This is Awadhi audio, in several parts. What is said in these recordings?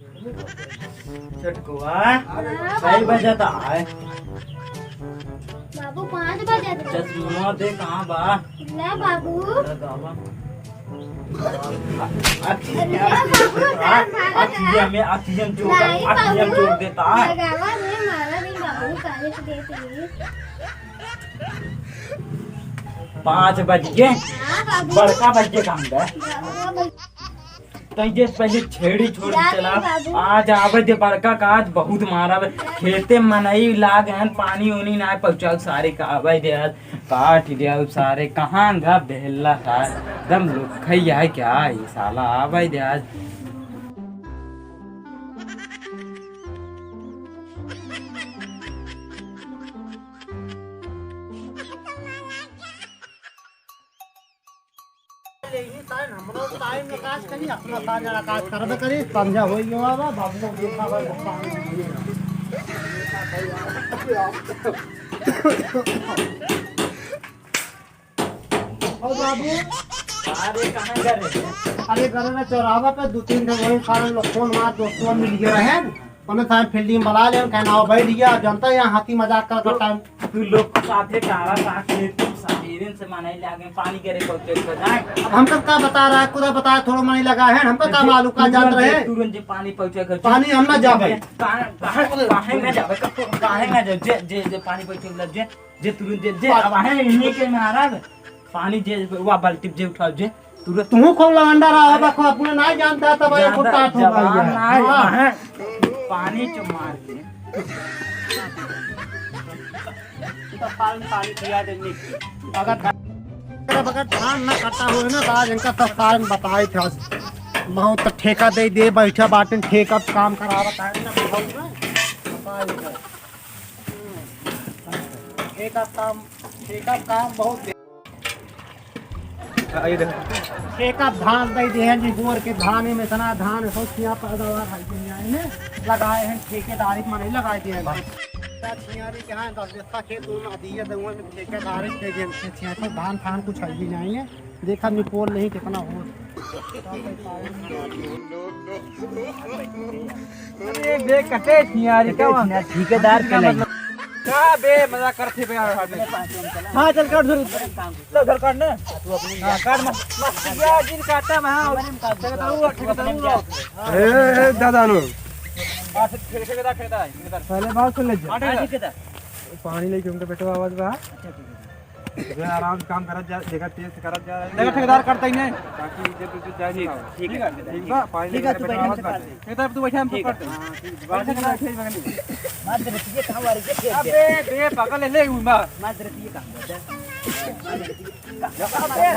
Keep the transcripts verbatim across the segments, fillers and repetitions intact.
छोटकुआ, हाँ, कई बाबू। बजत आए? बाबू, पाँच बजत है। चश्मा दे, कहाँ बा? ले बाबू। लगावा। अखिया, ले बाबू, अखिया, काहे मारा अखिया है? में, अखिया में चोट, नहीं अखिया में बाबू, चोट देता। लगावा नहीं, मारा नहीं बाबू, काहे से देते हैं? पाँच बज गए। हाँ बाबू। बड़का बज गए काम बा। बाबू, बाबू। तई जे पहले छेड़ी छोड़ के जा चला। दे बाबू। आज आवे दे बड़का का, आज बहुत मारा बे। खेते मनई लाग हन, पानी ओनी ना पहुँचाऊ सारे का आवे दे आज। काट दे अब सारे, कहाँ गा बेहला सार। एकदम लुखैया है क्या ये साला, आवे दे आज। यही साइन हमरो टाइम निकास करी, अपना साइन निकास करबे करी, संझा होई गवा बा, बाबू को देखा बा, पानी। ओ बाबू। अरे, कहाँ गए रहे? अरे, गए रहे चौराहा पे, दो तीन ठो वही सारे लोग फोन मार, दोस्तों मिल गए रहे। उन्हें सारे फील्डिंग बना ले, कहना हो भाई भैया, जानता है यहाँ हंसी मजाक कर, कर टाइम। तू लोग को साथे टारा साथ में तुम सवेरे से मनाई लागे, पानी करे पहुंचे को जाए। अब हमको का बता रहा है, खुदा बताया, थोड़ा मनाई लगा है, हमको का मालूम, का जान रहे? तुरंत जे पानी पहुंचे को पानी हम ना जाबे। काहे, काहे, काहे ना जाबे? काहे ना जाबे? जे, जे, जे पानी पहुंचे को जे, जे तुरंत जे, जे, अब है इन्हीं के महाराज, पानी जे, वा बाल्टी जे उठाओ जे, तुरंत। तू कौन लवंडा रहा होगा, को अपने ना जानता, तब ये जानता, फुटपाथ हो जवान गया। ना है, हाँ। वहाँ पानी जो मार के। तो पानी, पानी पिया दे, निक। अगर, अगर धान ना कटा हो ना, तो आज इनका सब कारण बताए थे आज। बहुत तो ठेका दे दे, बैठा बाटन, ठेका काम करावत है ना, बहुत ना। बताए थे। ठेका काम, ठेका काम बहुत दे-, आ, ये देखो। ठेका धान दे दे हैं जी, बोर के धान में इतना धान है, सोच यहाँ पैदावार है दुनिया में लगाए हैं, ठेकेदारी में नहीं लगाए दिए हैं। छियारी के हैं, दस बीघा खेत उन्होंने दिए, तो उन्होंने ठेकेदारी दे दिए हैं, छियारी धान फान कुछ है ही नहीं है। देखा निपोल नहीं कितना हो। अरे बे कटे छियारी का वहाँ। ठेकेदार के नहीं। का बे मजाक करते बे यार। हाँ, चल काट, उधर, चल उधर काट ना। हाँ, काट मत, मत, या जिन काटा मैं, हाँ, ठेकेदार हुआ, ठेकेदार हुआ। ए, ए, दादा नु। हाँ, ठेकेदार, ठेकेदार, ठेकेदार। पहले बात सुन ले जी। हाँ, ठेकेदार। पानी लेके उनके बेटवा आवाज बा। अच्छा, ठीक है। जो आराम से काम करत जा, देखा तेज से करत जा। देखा ठेकेदार करता ही नहीं। ताकि इज्जत उज्जत जाए ना। ठीक है, ठीक है। ठीक बा, पानी ठीक है, लेके तू बैठा बैठा मत मत कर। ठेकेदार तू बैठा, हम तो ठीक है। करते। हाँ, ठीक बा। बैठा, बैठा, बैठा। मार दे, ये कहाँ मारे, ये खेल दे। अबे, बे, पागल है, ले, उमा। मार दे, ये कहाँ मारे?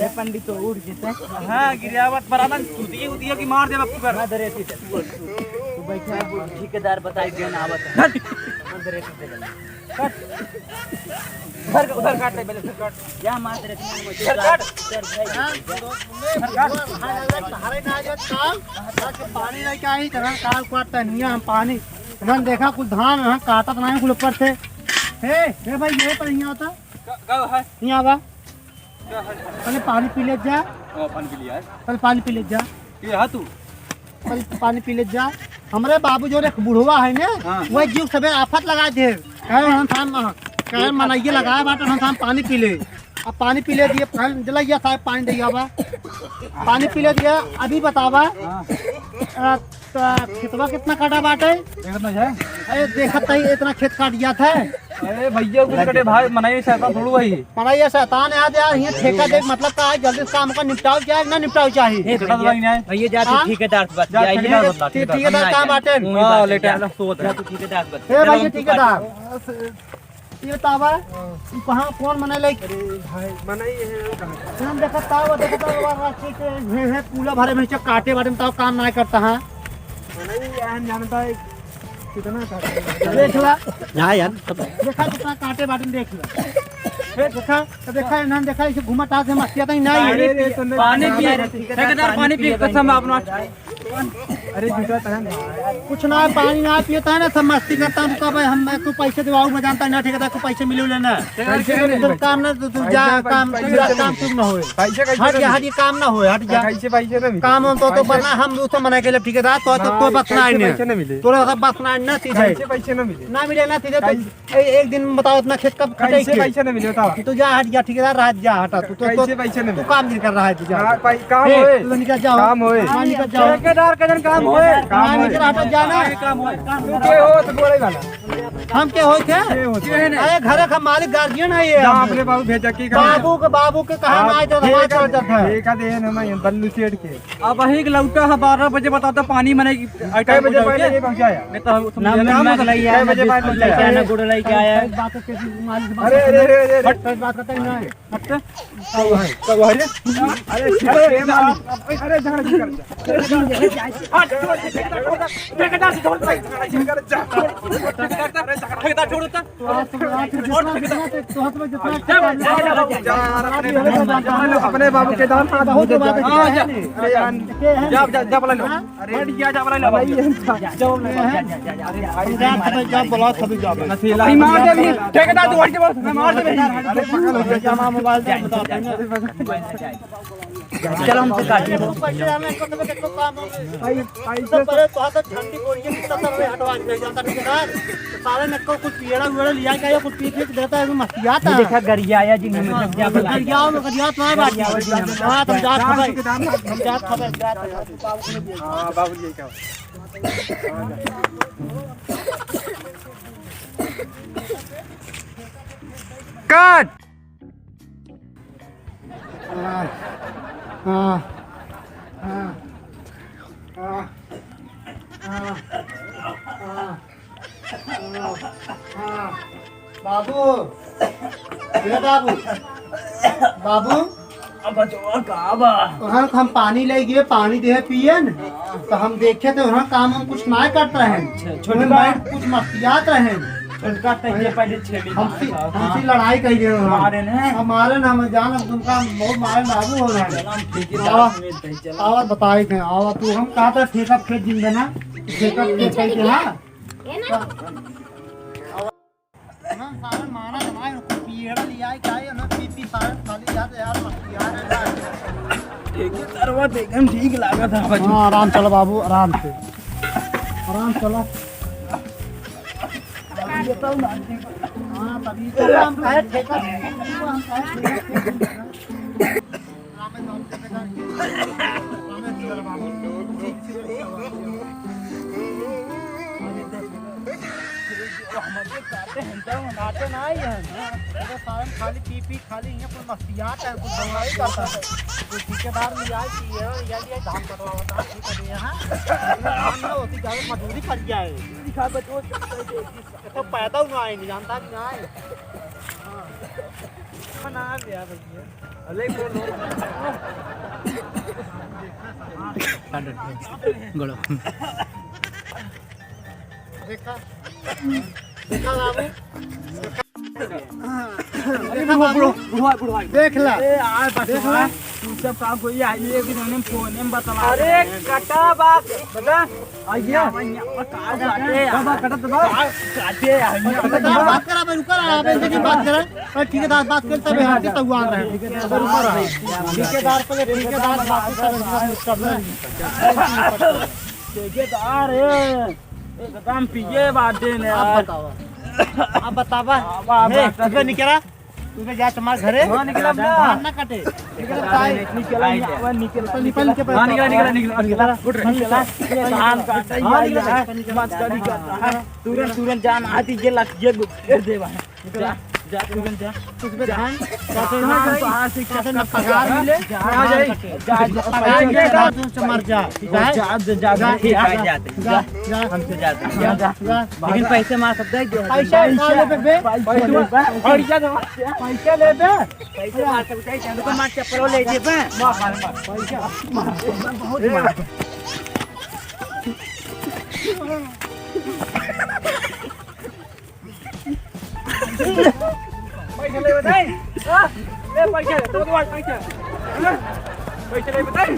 ये पंडित तो उठ जैसे। हाँ, गिरियावत बराबर, उतिये, उतिये की मार दे, अब तू कर। मार दे, तू बैठा, ठेकेदार बताई देना आवत है। मार दे, तू। उधर, उधर काट ले, पहले उधर काट। क्या मार रहे थे? उधर काट। उधर भाई। हाँ, उधर काट। हाँ, सहारे ना आ जाए, काम। आज पानी लेके आई, इतना काल काटता नहीं है, हम पानी। इन्होंने देखा, कुछ धान, हाँ, काटत नहीं, कुल ऊपर से। हे, हे भाई, ये पर नहीं आता। का, का है? नहीं आवा। पहले पानी पी ले जा। ओ, पानी पी लिया है। पहले पानी पी ले जा। ये है तू? पहले पानी पी ले जा। हमरे बाबू जो एक बुढ़वा है ना, हाँ। वह जीव सबे आफत लगा दे। कहे हम थाम, कहे मनइये लगाए बाटे, हम थाम पानी पी ले। अब पानी पी ले दिए, पानी जला गया था, पानी दे आवा। पानी पी ले दिया, अभी बतावा। हाँ। अ, तो खेतवा कितना काटा बाटे? देखत ना जाए। अरे देखत ही इतना खेत काट गया था। अरे भैया, कुछ कटे भाई, मनई शैतान थोड़ू भाई। मनई शैतान है, आज यार, ये ठेका देख, मतलब का है, जल्दी से काम का निपटाओ चाहे ना निपटाओ चाहे। ए, ठेका तो भाई नहीं। भैया, जा तू हाँ? ठेकेदार से बात जा, किया, ठेकेदार ये बता, ठेकेदार। ठेकेदार कहाँ बाटे? वहीं हाँ, बात लेटे किया। आना, सो बता। जा तू ठेकेदार से बात ए किया। भैया, चलो, हम ठेकेदार। ये बतावा, हाँ। तू कहाँ, कौन मनई लाइक? अरे भाई, मनई है, वो कहाँ? हम देखत तावा, देखत तावा, राखी के हे, हे, पूला भरे में से काटे बाटे में तावा काम ना करता है। मनई, हम जानता है, कितना काटे। देख ला। ना यार, सब देखा कितना काटे बाटे में देख ला। ए, देखा, तो देखा, इन्होंने देखा, इसे घुमा टास है, मस्तिया तो ही नहीं है। अरे, अरे, तो नहीं। पानी पिए, ठेकेदार पानी पिए, कसम अपना। अरे, जूता पहन। कुछ ना, पानी ना पियत है ना, सब मस्ती करता है। रुका भाई, हम, मैं को पैसे दिवाऊ, मैं जानता है ना, ठेकेदार को पैसे मिले लेना। पैसे नहीं तो मिले। काम ना, तू, तू जा, पैसे, काम, पैसे, तू जा, पैसे काम नहीं। तुम ना होए। पैसे कैसे हट नहीं जा, मिले? हट, ये काम ना होए, हट जा। कैसे पैसे नहीं मिले? काम हम तो, तो पैसे बना, हम उससे मना के लिए ठेकेदार, तो, तो, हाँ, तो बस ना कैसे आने। पैसे नहीं मिले? तोरा सब बस ना आने, सीधे। कैसे पैसे नहीं मिले? ना मिले ना, सीधे तो कैसे? ए, एक दिन में बताओ, इतना खेत कब खटे कैसे के? पैसे नहीं मिले, बताओ। तू जा, हट जा, ठेकेदार, हट जा, हटा, तू तो, कैसे तो, पैसे नहीं तू मिले? काम नहीं कर रहा है, तू जा। हाँ, भाई, काम ए, होए। तू तो निकल जाओ। काम होए। हाँ, निकल जाओ। ठेकेदार का जन काम होए। काम हाँ, होए। निकल, हटा, जा ना। काम होए, काम तू होए। के हो तो बोले वाला? हम के होए थे? के हो थे? अरे, घर का मालिक गार्जियन है ये। जा, अपने बाबू भेजा के काम। बाबू के, बाबू के कहा हाँ, ना आए तो ठीक है, चल जाता है। ठीक है, दे ना, मैं बल्लू सेठ के। अब वही लौटा है बारह बजे, बताता पानी मने की आइटम कै बजे हो जाए पानी के? नहीं पहुंचाया? नहीं तो हम ना, समझे ना, ना, मतलब, कै बजे पानी पहुंचाया? ना गुड़ लेके आया है। अरे, अरे, अरे, अरे, अरे। हट, बात करता ही ना है। हट। कब है? कब है रे? अरे, अरे, अरे, अरे, झाड़ की कर। हट, छोड़, छोड़, ठेकेदार से छोड़, ठेकेदार से छोड़, ठेकेदार से छोड़। ठेकेदार छोड़, छोड़। तो आप, तो आप जितना, जितना, तो हाथ में जितना जा, जा, जा, जा, जा, जा, अपने, अपने बाबू के दान हाथ बहुत धो दे। हाँ, जा। अरे यार। के है? जा, जा, जा, बुला लो। हाँ? अरे, हट गया, जा, बुला लो। भाई, ये जा, जा, जा, जा, जा, जा, जा। अरे, भाई, जा, जा, जा, बुला, सभी जा, बुला। भाई, मार दे भी। ठेकेदार, तू हट के बोल। मैं मार दे भी। अरे, पागल हो गया, क्या नाम मोबाइल से बता देंगे। चलो, हमसे काट लो। भाई, भाई, तो पहले तो हाथ ठंडी बोरिया कितना सब हटवा के जाता, ठेकेदार। तो साले ने को कुछ पियड़ा उयड़ा लिया क्या, या कुछ पी पी के देता है, मस्तियाता ये है। देखा, गरिया आया जी, हमें हाँ, सब जा बुला। गरिया आओ, गरिया तो है बात। गरिया आओ जी, हम हाँ, तुम जात खा भाई। हम जात खा भाई, जात खा भाई। हाँ, बाबू जी का। काट। हाँ, हाँ, हाँ, हाँ, हाँ, हाँ, हाँ। बाबू, ए बाबू, बाबू। अब बचवा का बा? वहाँ हम पानी ले गए, पानी दे पियन, तो हम देखे तो वहाँ काम हम कुछ ना करत रहे। अच्छा, छोटका। वहाँ बैठ कुछ मस्तियात रहे। छोटका तैये पहले छेड़ी हमसे, मारे, हाँ। हमसे लड़ाई कर गए वहाँ। मारे ने? हम मारे ना, हम जान, हम तुमका बहुत मारे, बाबू हो रहे हैं। चला, हम ठेकेदार आवा, में तै चला। आवा बताए थे, आवा तू, हम कहा था ठेका खेत दिन देना, ठेका खेत कह के, हाँ। ना, सारे मारा दवाई, उनको पियड़ा लिया है, क्या है ना, पी पी सारे खाली जाते यार, मत यार, यार। ठीक है, तरवा देखन ठीक लागा था, बस। हाँ, आराम चलो बाबू, आराम से, आराम चलो। हाँ, तभी तो हम कहे ठेका, हम कहे ठेका। खाली पी पी, खाली यहाँ पर मस्तियात है, कुछ दवाई करता है। कोई ठेकेदार लिया है कि ये, ये लिया धान कटवावता है, ठीक है, यहाँ धान ना होती, ज्यादा मजदूरी पड़ गया है। तो पैदा हुआ है, नहीं जानता कि ना है। हाँ। बना लिया भैया। गड़ो। देखा, देखा बाबू। अरे बुढ़वा, बुढ़वा, बुढ़वा, बुढ़वा। देख ला। ए, आ, बस देख ला। तू सब काम कोई आई है कि नहीं, फोन में बतला। अरे, कटा बात, बता। आइए। का बात है? का बात करत बा? काटे आई है। बता, बात करा, भाई, रुका रहा, आप इनसे की बात करा। पर ठेकेदार बात करता है, हम कितना हुआ रहे। पर रुका रहा। ठेकेदार पे, ठेकेदार बात करता है, हम कर रहे हैं। ठेकेदार है, एकदम पिए बाटे ने आप यार। बतावा। आप बतावा। अब, अब, हे, अब, तू निकला? तू तो जा तुम्हारे घरे। हाँ, निकलब ना। धान ना काटे। निकल, निकल, निकल, निकल, निकल, निकल। हाँ, निकल, निकल, निकल, निकल। उठ, निकल। ये धान काटे, हाँ, ये निकल, यार, निकल, निकल। मत करी करता है। तुरंत, तुरंत जान आती, ये लग, ये फेर देवा है। निकल। जा, जा, तुरंत जा। उसमें धान काटे ना, धान बाहर से काटे ना, पगार मिले। जा, जा, जा, जा, पगार मिले, जा। धान से मर जा। ठीक है? जा, जा, जा, जा, जा, जा, जा, जा। जा, जा। हमसे जा, जा, जा। जा। लेकिन पैसे मार सकता है, जो पैसे ना लेबे बे। पैसे लेबे। पैसे लेबे। पैसे मार सकता है, चंदू को मार, चप्पल ले जेबे। मार, मार, मार। पैसे मार, बहुत मार। पैसा लेबे नहीं? हाँ? ले पैसा, तो दो पैसा। हाँ? पैसा लेबे नहीं?